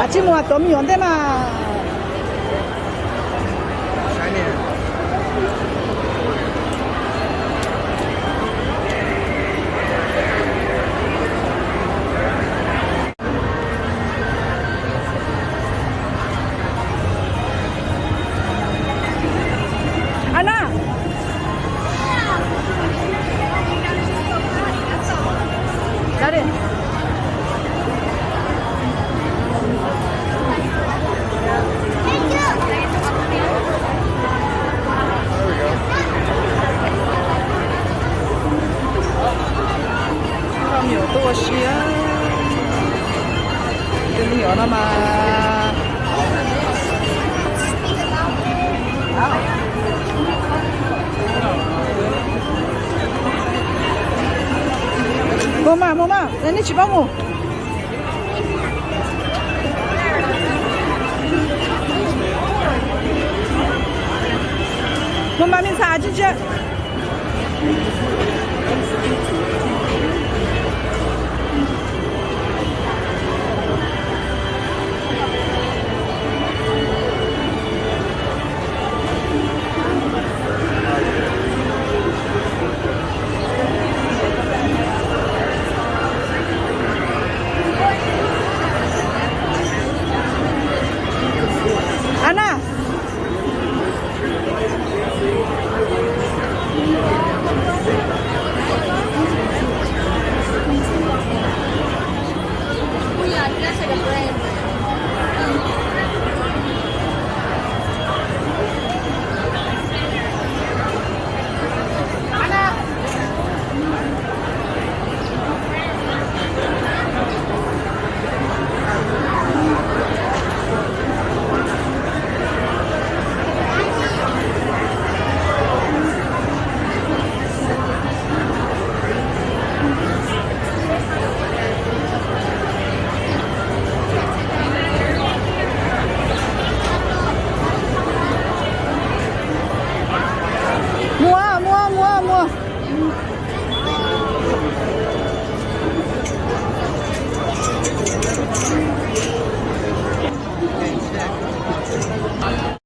Tsis mus tuav me nyuam ntej mas. Ana. Coj me nyuam tuaj ua si, tus me nyuam no mas. Mus mas, mus mas, nej tsis paub mus. Mus mas me ntxhais, tsis ntsia. Ana.